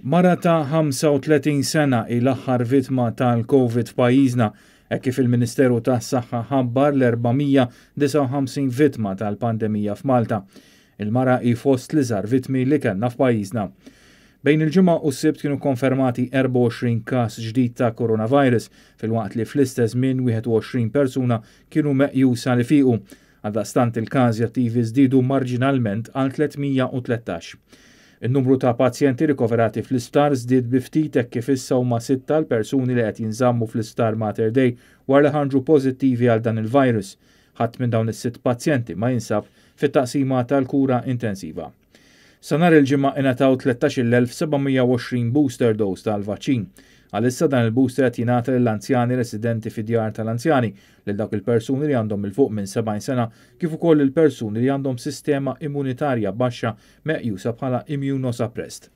Mara ta' 35 sena hi l-aħħar vittma tal-Covid f'pajjiżna hekk kif il-Ministeru tas-Saħħa ħabbar l-459 vittma tal-pandemija f'Malta. Il-mara hi fost l-iżgħar vittmi li kellna f'pajjiżna. Bejn il-Ġimgħa u s-Sibt kienu konfermati 24 każ ġdid ta' coronavirus filwaqt li fl-istess żmien 21 persuna kienu meqjusa li fiequ. Għaldaqstant il-każi attivi żdiedu marġinalment għal 313. In-numru ta' pazjenti rikoverati fl-isptar żdied bi ftit hekk kif issa huma sitta l-persuni li qed jinżammu fl-isptar Mater Dei wara li ħarġu pożittivi għal dan il-virus. Ħadd minn dawn is-sitt pazjenti ma jinsab fit-taqsima tal-kura intensiva. Sa nhar il-Ġimgħa ingħataw 13,720 booster dose tal-vaċċin. Għalissa dan il-booster qed jingħata lill-anzjani residenti fi djar tal-anzjani, lil dawk il-persuni li għandhom 'il fuq minn 70 sena kif ukoll lil persuni li għandhom sistema immunitarja baxxa meqjusa bħala immunosuppressed.